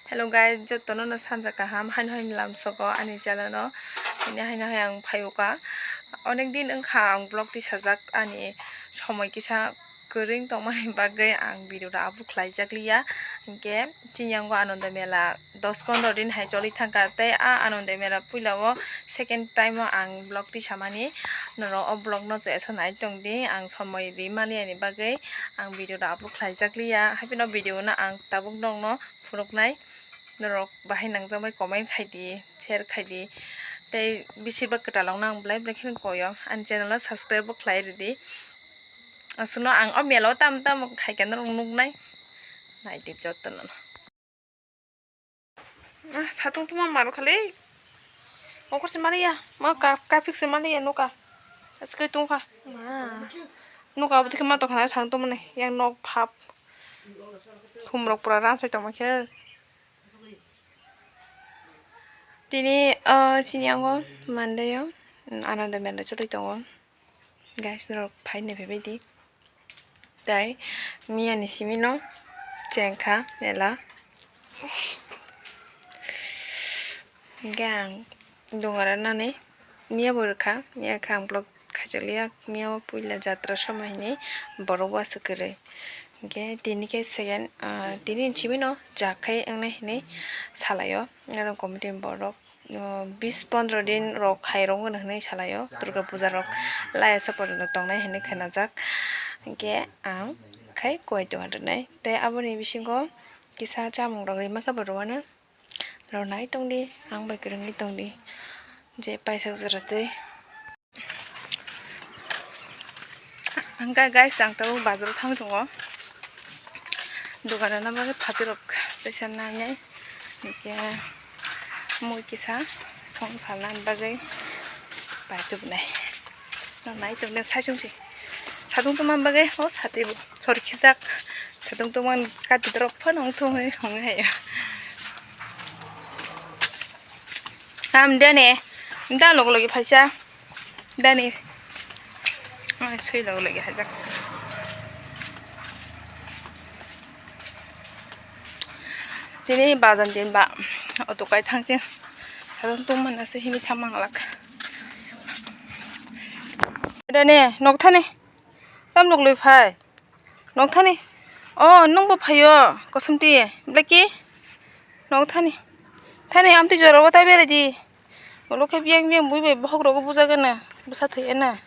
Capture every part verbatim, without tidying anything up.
Hello guys, jotono no sanja kaham, haino hai lamsogo ani channel no. Tini haino hai ang phaiuka. Onek din wngkha ang vlog tisajak, ani somoi kisa kwrwng tongmani bagwi ang video rok upload khlaijak liya. Hinkhe chini yango Ananda Mela dos pondro din hai choli thangkha, tei a Ananda Mela puila o second time o ang vlog tisamani. Norok o vlog no chaya sa nai tongdi, ang somoi ri maliya ni bagwi ang video rok upload khlaijak liya. Haphino video no ang tabuk nokno phunuknai. Norok bahai nangjakbai comment khaidi, share khaidi. Tei bisibak kwtalokno ang belai belai kheno koyo. Ani channel o subscribe bo khlai ridi. Aswkno ang o mela o tamo tamo khaikhe norok nuknai. Naidi jotono. Ah, satung tuma maro khali. Okor se maliya. Ma ka-, kapik se maliya noka. Aswk tungkha. Ma. Noka abotike ma tongkha satung tumani. Yang nok phap. Khumrok pura ransai tongma khe. Tini, ah, chini yango Monday o, mm, Ananda Mela choli tongo. Guys, norok phai nai phaibai di. Tai miya ni simi no chengkha mela. Hinkhe ang dungarok nani miya bo rwkha, miya khe ang vlog khaijakliya, miya o puila jatra somoi hinwi borok bo aswk kwrwi. Hinkhe tini khe second, ah, tini ni simi no jak khai wngnai hinwi salai o, aro committee ni borok. O, bis pondro din rok hai rok wngkha hinwi salai o, Durga puja rok laya sa porjonto tongnai hinwi khnajak. Hinkhe ang khai kuai tongo rwnai. Tei aboni bisingo kisa chamung rok rima khe bo rwmano rwnai tongdi, ang bai kwrwngwi tongdi je paisa jora tei. Hingkhe guys, ang tabuk bazar o thang tongo. Dogano bagwi phatarok teisa nainai. Hinkhe mui kisa song phalna bagwi pai tubunai. Nai tongna saichung se. Satung tongma bagwi o sati bo sor khijak. Satung tongma kati dorok phano wng thung hinwi hwnwi hai. Ham dene. Da log logi phaisa. Dani. Ai, sui log logi hajak. Tini bazan din ba. Auto kai thangchin. Satung tongmani ase hini thamang lak. Dani, nok thani. Tam log logi phai. Nok thani. O, nwng bo phaio, kosom ti, Blacky. Nok thani. Thani, amtwi jora o tai berai di. Ulo khe biyang biyang bui bai bokhok rogo buja gana. Bwsa thwi ena.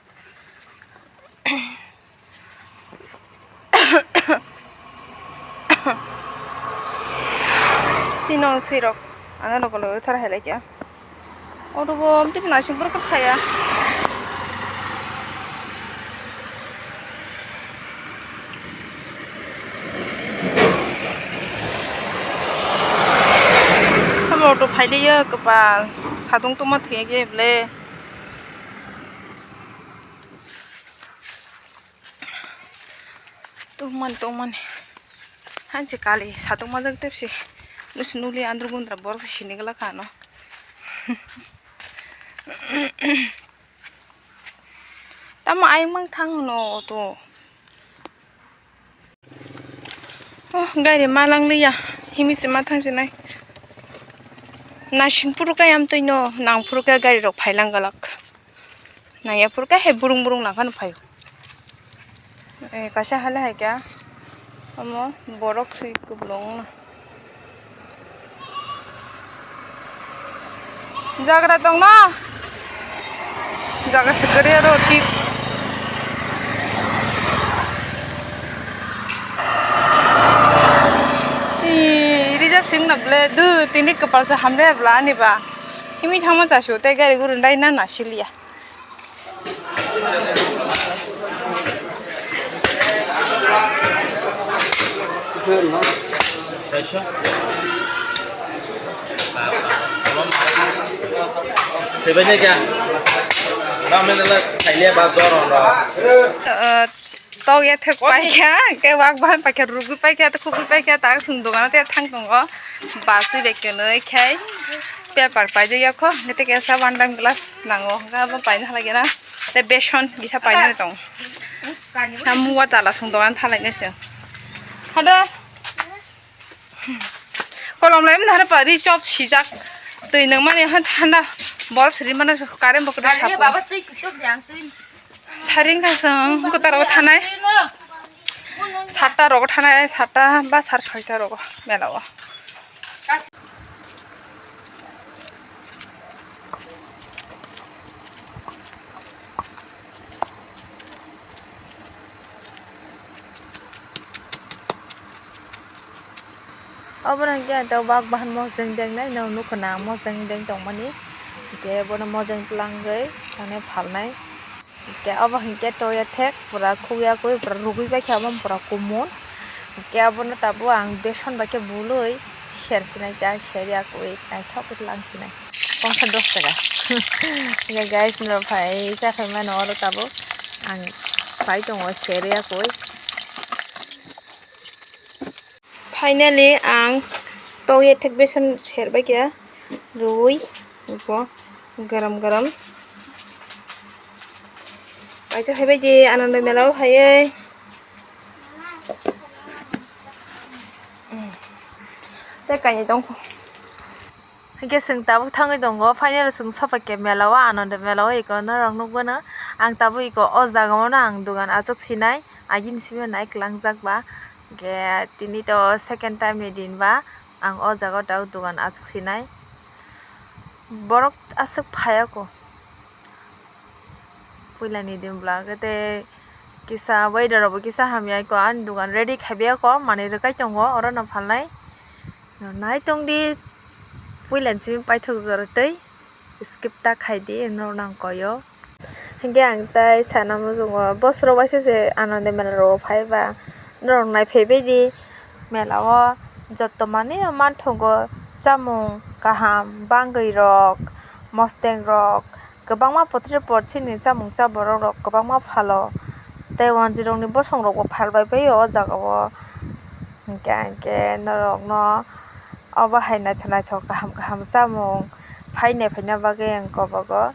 Tino swi rok. Ano logo logo thar hai lai kya. Auto bo amtwi naising borok khe phaiya. Omo auto phailiya kwpal. Satung tongma thwiya khe ble. Tongmani tongmani. Hansi kali satung majak tepsi. Nus nuli andro gundra borok sini gala kano. Tamo ayang mang thang no auto. Oh, gari ma lang liya. Himi se ma thang sinai. Naising phuru khe amtwi no nang phuru khe gari rok phai lang galak. Nang ya phuru khe he burung burung nang phano phai. Eh, kaisa hale hai kya. Omo borok sui kublong na. Jagra tong no. Jaga se kwrwi aro tip. Twi reserve sing na ble du tini kwpal sa hamle bla ani ba. Himi thangma sa su tei gari guru dai na na siliya. Sebenya kya? Ramai lala khailiya ba jor hono. Eh, tok ya thek paikha, ke wak bahan paikha, rugui paikha, khugui paikha, tak sung dogano te thang tongo. Basi bai kwnwi khai paper paijak ya kho, hwnkhe tei kaisa one time glass nango, hwnkhe abo paina halai gana. Tei beson kisa paina tong. Sa mua tala sung dogan thalai nai se. Hado. Kolom lai mani hara pari chop sijak. Twi nang mani han thanda. Borok siri mani current bo kwrwi Ari sapo. Baba twi si tok jang twi. Saring kasang kotaro thanai. Satta rogo thanai, satta ba sar soita rogo mela o. Obono hwnkhe ang tabuk bak bahan mosdeng dengnai, no nukha na ang mosdeng deng tongmani. Hwnkhe bono mosdeng twlangwi thani phalnai. Hwnkhe obo hwnkhe toya thek pura khukya kwi pura rugwi bai khe obo pura kumun. Hwnkhe obono tabuk ang beson bai khe bului ser sinai ta, serya kwi naithok khe twlang sinai. Kongsa dos taka. Hwnkhe guys, no phai cha phai mano oro tabuk ang phai tongo serya kwi. Finally, ang tokya thek beson serbai khe rwi bo garam garam. Kaisa phaibai di Ananda Mela o phaiwi. Tei kainwi tongkho. Hwnkhe chwng tabuk thangwi tongo, finally chwng sopai khe mela o, Ananda Mela o eko norok nukmano. Ang tabuk eko o jaga o no ang dogan achuk sinai, agini simi nai kwlangjak ba. Hwnkhe tini to second time ni din ba ang o jaga o tabuk dogan achuk sinai. Borok aswk phaiya kho. Puila ni din bwla khe tei kisa weather rok bo kisa hamya kho, ani dogan ready khaibai kho, manwi rwkai tongo oro no phalnai. Nai tong di, puila ni simi paithak jora tei skip ta khai di, norok nang koi o. Hwnkhe ang tei sana muchungo, bosoro waisa se Ananda Mela rogo phai ba, norok nai phaibai di. Mela o joto manwi no manthogo, chamung kaham, bangwi rok, mosteng rok, kwbangma pothor porthini chamung chaborok rok kwbangma phalo, tei wanjwi rokni bosong rokbo phalbai bai o jaga o. Hwnkhe, hwnkhe norokno obo hai naithok naithok kaham kaham chamung phaina phaina bagwi ang kobogo.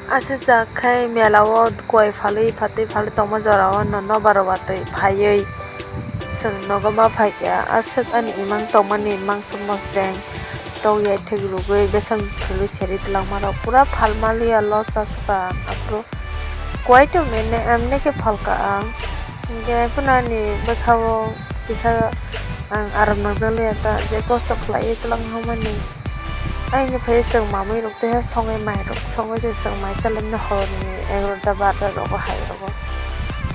Aswk jak khai mela o kuai phalwi phatwi phalwi tongma jora o no nobar watwi phaiwi chwng nogo ma phaikha. Aswk ani imang tongmani mangso mosdeng tok yaithek rwgwi beseng thwlwi seri twlangma rok pura phalmaliya loss aswk ang aphuru kuai tongmani emni khe phalka ang hinkhe phano ani bwkha o kisa ang aram nangjakliya ta je kosto khlaiwi twlang hamani. Aini phai chwng mamwi rok tei songwi mai rok songwi se chwng mai chalemni horni egarota barota rogo hai rogo.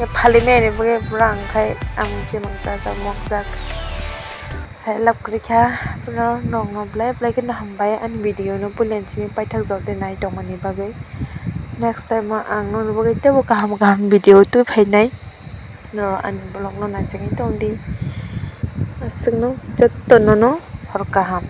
Ye phali meni bwkhe pura ang khai ang chimang chajak mokjak. Sai lab kwrwi kha phano nokno belai belai kheno hambai ani video no puila simi paithak jor de nai tongmani bagwi. Next time o ang nokni bagwi teibo kaham kaham video twi phainai. Norok ani vlog no naisingwi tongdi. Aswkno jotto nono hor kaham.